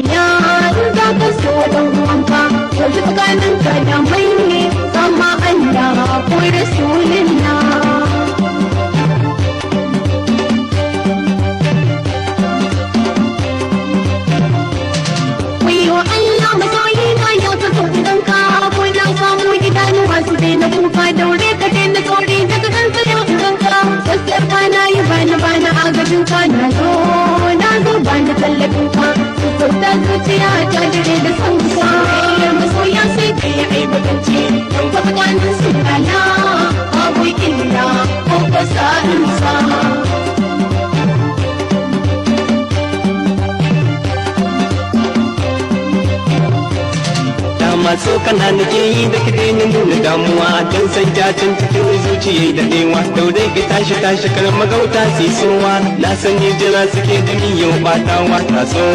Wuya in za ka so dan uwanka, yanzu tsakanin ka da mai ne sama Allah ko Rasulullah. Wayo Allah, masoyi na, ya ka so idan ka ko na samu idanuwa su daina kuka. Daure ka daina tsori daga kan tsayo idan ka sassarfa na yi bani bani agajin ka. Na zo, na zo, bani tallafin ka. Sassauta zuciya ta dare da son ka. Soyayyar masoya sai ka yi aibatance don ka tsakanin su kala babu illa ko fasa'insa. Dama tsokana nake yi da ki daina nuna damuwa, don san can cikin zuciya da dewa. Daure ki tashi, tashi, kar magauta sowa. Na sani jira suke da miyau batawa taso.